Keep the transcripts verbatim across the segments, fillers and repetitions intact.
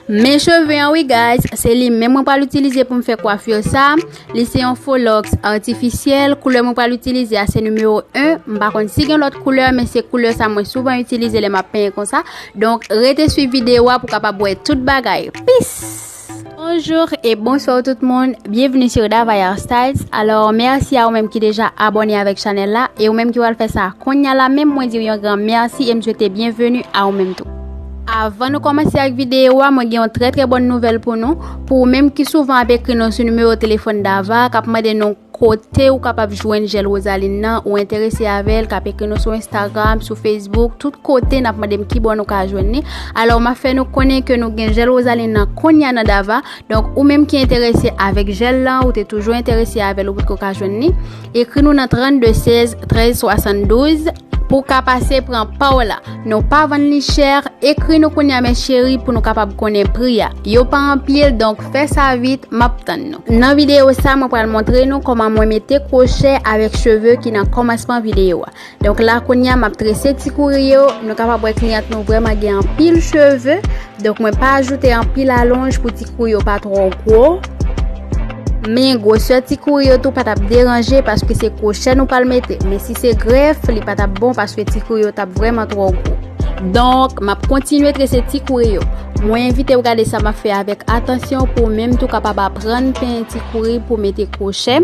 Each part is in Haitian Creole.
Men cheve an wi guys, se li menm mwen pral itilize pou m fè kwafi sa. Li se yon faux locks atifisyèl. Koulè mwen pral itilize a se nimewo en. M pa konn si gen lòt koulè, men se koulè sa mwen souvan itilize lè m ap penyen konsa. Donk, rete swiv videyo a pou w kapab wè tout bagay. Peace! Bonjour et bonsoir tout moun. Bienvenue sur Dava Hairstyles. Alò, mèsi a ou menm ki deja abòne avèk chanèl la e ou menm ki pral fè sa kounye a la menm, mwen di w yon gran mèsi e m swete byenveni a ou menm tou. Avan nou kòmanse ak videyo a, mwen gen yon trè trè bòn nouvèl pou nou. Pou ou menm ki souvan ap ekri nou sou nimewo telefòn Dava, k ap mande nou kote ou kapab jwenn jèl Rosaline nan, ou enterese avè l, k ap ekri nou sou Instagram, sou Facebook, tout kote n ap mande m kibò nou ka jwenn li. Alò, m ap fè nou konnen ke nou gen jèl Rosaline nan kounye a nan Dava. Donk, ou menm ki enterese avèk jèl lan, ou te toujou enterese avè l, ou potko ka jwenn li, ekri nou nan trannde sèz trèz swasanndouz pou w ka pase pran pa w la. Nou pa vann li chè, ekri nou kounye a, mes chéries, pou nou kapab konnen pri a. Yo pa anpil, donk fè sa vit, m ap tann nou. Nan videyo sa, mwen pral montre nou kòman mwen mete kwochè avèk cheve ki nan kòmansman videyo a. Donk la, kounye a, m ap trese ti kouri yo. Nou kapab wè kliyant nou vrèman gen anpil cheve. Donk, mwen pa ajoute anpil alonj pou ti kouri yo pa twò gwo. Men gwosè ti kouri yo tou pa t ap deranje paske se kwochè nou pral mete. Men si se grèf, li pa t ap bon paske ti kouri yo t ap vrèman twò gwo. Donk, m ap kontinye trese ti kouri yo. Mwen envite w gade sa m ap fè avèk atansyon pou w menm tou kapab aprann penyen ti kouri pou mete kwochè.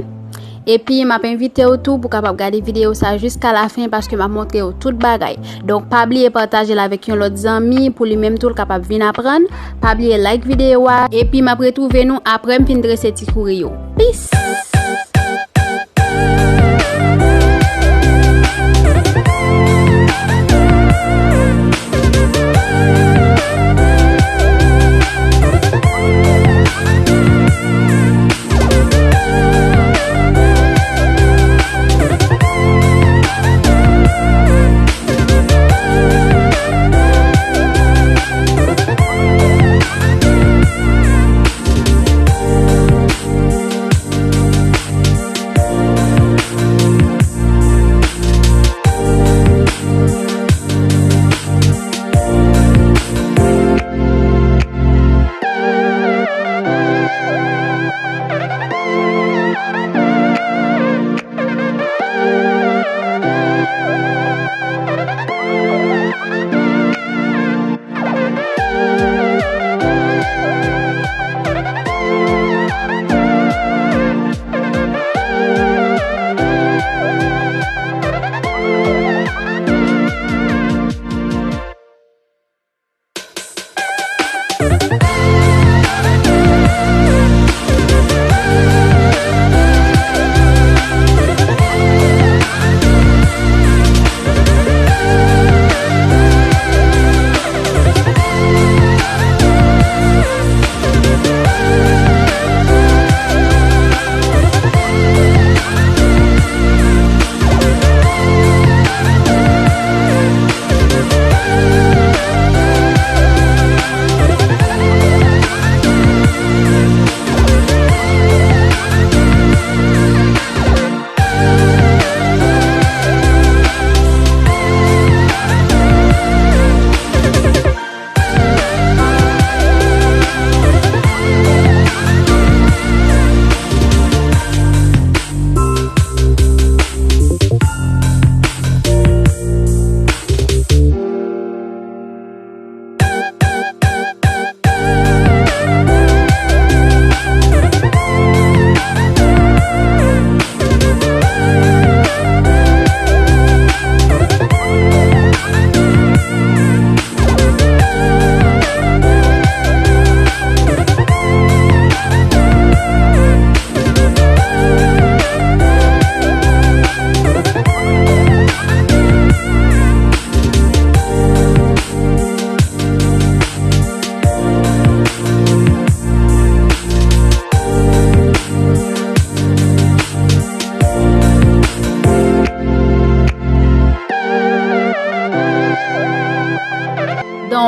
Epi, m ap envite w tou pou w kapab gade videyo sa jiska lafen paske m ap montre w tout bagay. Donk, pa bliye pataje l avèk yon lòt zanmi pou li menm tou l kapab vin aprann. Pa bliye like videyo a. Epi, m ap retwouve nou apre m fin trese ti kouri yo. Peace!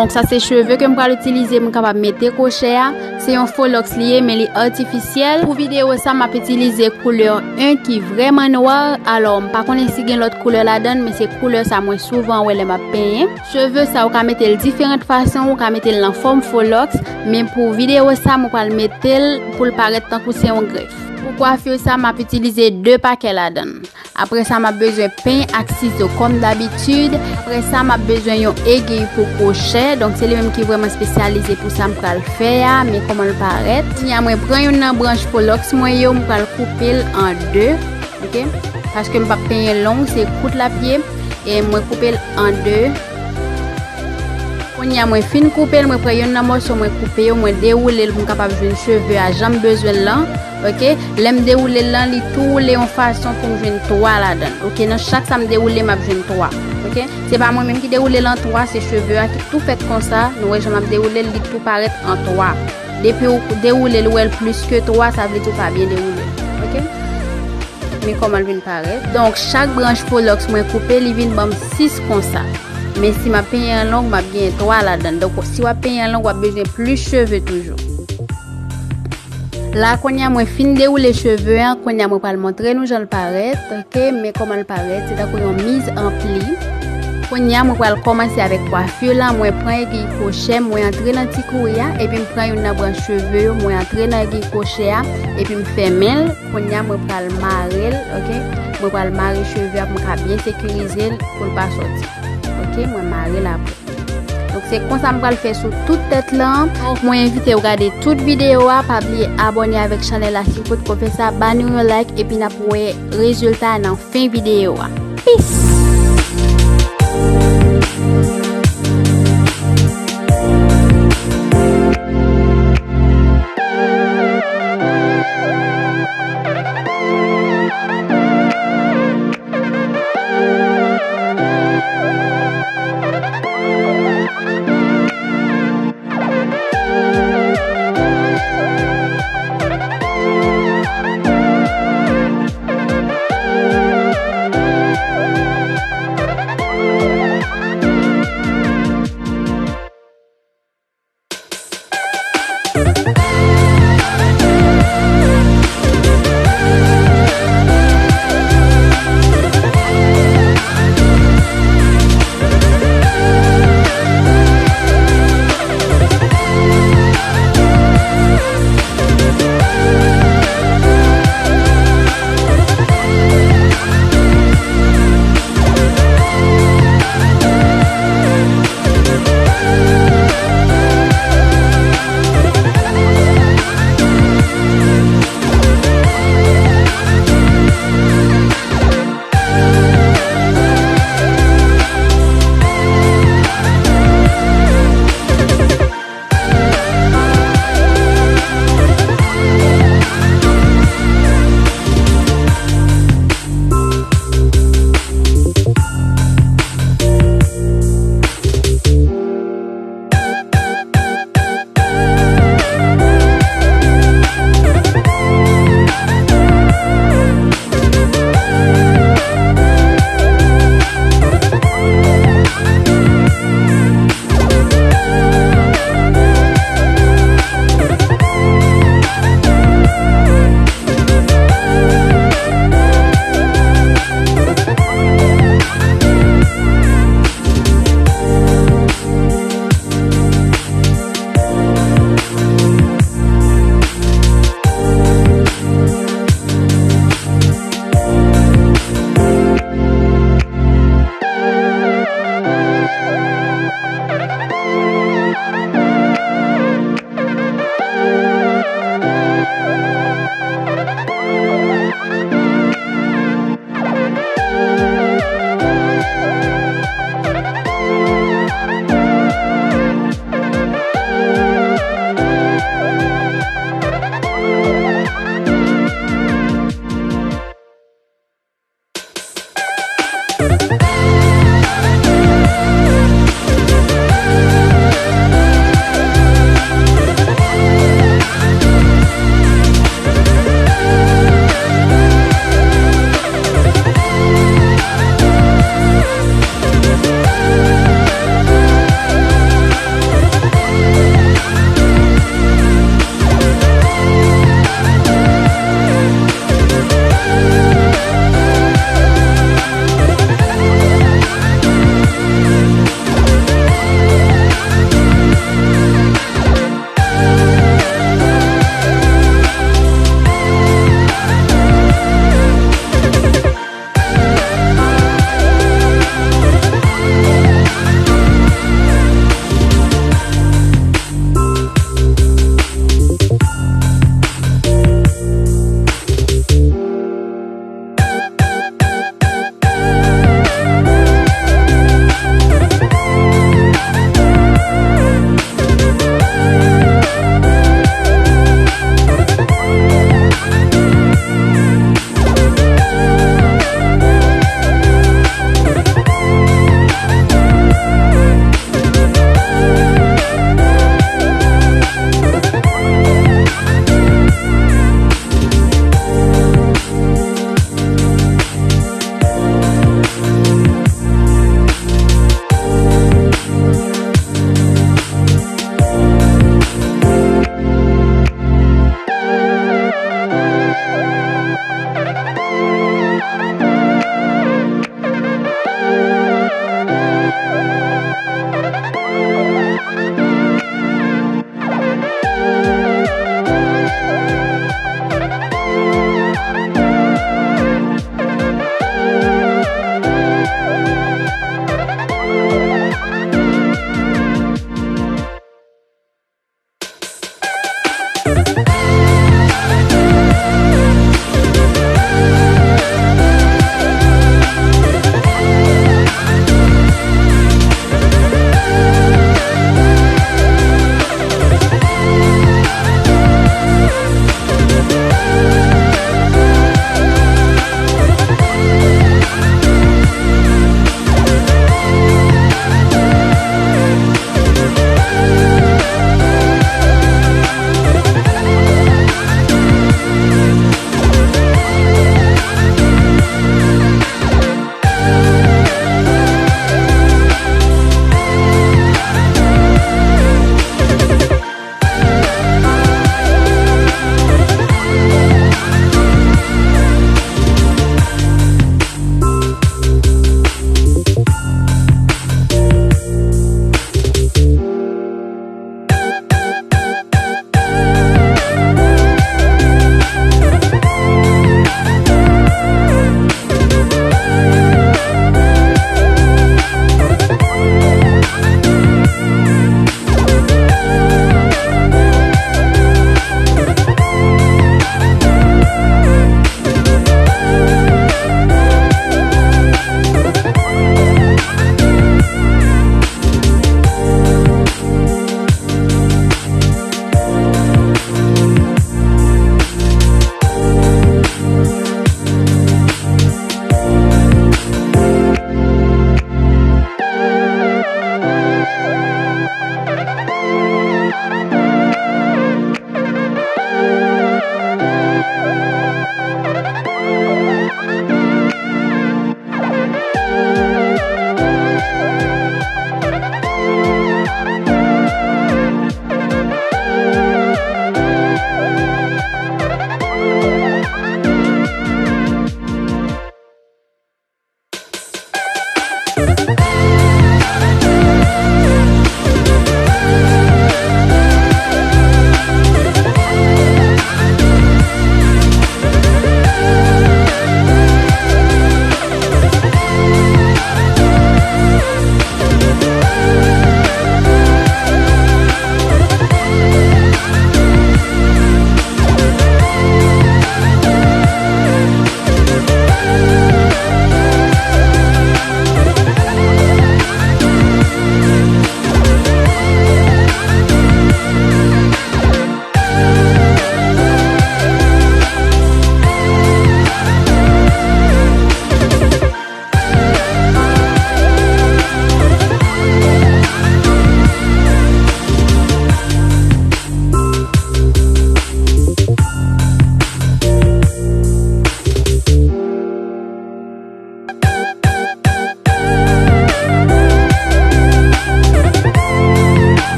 Donk sa se cheve ke m pral itilize pou m kapab mete kwochè a. Se yon fo lòks li ye, men li atifisyèl. Pou videyo sa, m ap itilize koulè en ki vrèman nwa. Alò, m pa konnen si gen lòt koulè ladan l, men se koulè sa mwen souvan wè lè m ap penyen. Cheve sa, ou ka mete l diferan fason, ou ka mete l nan fòm fo lòks, men pou videyo sa, mwen pral mete l pou l parèt tankou se yon grèf. Pou kwafi sa, m ap itilize de pakè ladan l. Apre sa, m ap bezwen pen ak sizo kòm dabitid. Apre sa, m ap bezwen yon egiy pou kwochè. Donk, se li menm ki vrèman espesyalize pou sa m pral fè a, men kòman l parèt. Kounye a, mwen pran youn nan branch fo lòks mwen yo, m pral koupe l an de, oke? Paske m p ap penyen long, se kout l ap ye. E mwen koupe l an de. Kounye a, mwen fin koupe l, mwen pran youn nan mòso, mwen koupe yo, mwen dewoule l pou m kapab jwenn cheve a jan m bezwen l lan. Oke, lè m dewoule l lan, li tou woule yon fason pou m jwenn twa ladan l. Oke, nan chak sa m dewoule, m ap jwenn twa. Oke, se pa mwen menm ki dewoule l an twa, se cheve a ki tou fèt konsa. Nou wè jan m ap dewoule l, li tou parèt an twa. Depi w dewoule l, ou wè l plis ke twa, sa vle di w pa byen dewoule l. Oke? Men kòman l vin parèt. Donk, chak branch fo lòks mwen koupe, li vin ban m sis konsa. Men si m ap penyen an long, m ap genyen twa ladan l. Donk, si w ap penyen an long, w ap bezwen plis cheve toujou. La, kounye a, mwen fin dewoule cheve an, kounye a, mwen pral montre nou jan l parèt, oke, men kòman l parèt, se tankou yon miz an pli. Kounye a, mwen pral kòmanse avèk kwafi la, mwen pran egiy kwochè, mwen antre nan ti kouri a, epi m pran youn nan branch cheve yo, mwen antre nan egiy kwochè a, epi m fèmen l. Kounye a, mwen pral mare l, oke, mwen pral mare cheve a pou m ka byen sekirize l, pou l pa sòti. Oke, mwen mare l apre. Donk, se konsa m pral fè sou tout tèt lan. Mwen envite w gade tout videyo a. Pa bliye abòne avèk chanèl la si w potko fè sa. Ba nou yon like epi n ap wè rezilta a nan fen videyo a. Peace!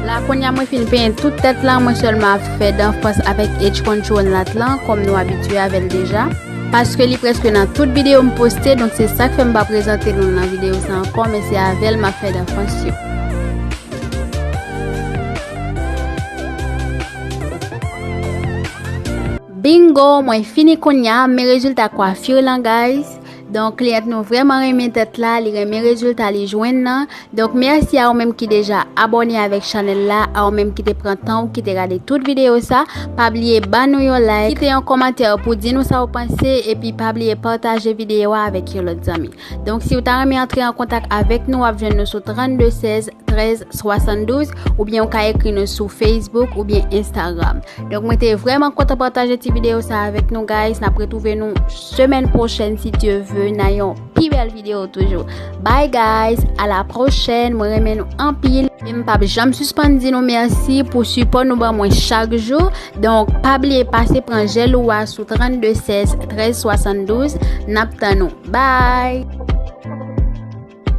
La, kounye a mwen fin penyen tout tèt la, mwen sèlman ap fè danfans avèk edge control lat lan, kòm nou abitye avè l deja. Paske li prèske nan tout videyo m poste, donk se sa k fè m pa prezante nou l nan videyo sa ankò, men se avè l m ap fè danfans yo. Bingo, mwen fini kounye a, men rezilta kwafir lan, guys. Donk, kliyant nou vrèman renmen tèt la, li renmen rezilta li jwenn nan. Donk, mèsi a ou menm ki deja abòne avèk chanèl la, a ou menm ki te pran tan ou ki te gade tout videyo sa. Pa bliye ban nou yon like, kite yon kòmantè pou di nou sa ou panse, epi pa bliye pataje videyo a avèk yon lòt zanmi. Donk, si ou ta renmen antre an kontak avèk nou, w ap jwenn nou sou trannde sèz trèz swasanndouz, oubyen ou ka ekri nou sou Facebook oubyen Instagram. Donk, mwen te vrèman kontan pataje ti videyo sa avèk nou, guys. N ap retwouve nou semèn pwochèn, si Dye ve, nan yon pi bèl videyo toujou. Bye, guys. A la pwochèn. Mwen renmen nou anpil. E m p ap janm sispann di nou mèsi pou sipò nou ban mwen chak jou. Donk, pa bliye pase pran jèl ou a sou trannde sèz trèz swasanndouz. N ap tann ou. Bye.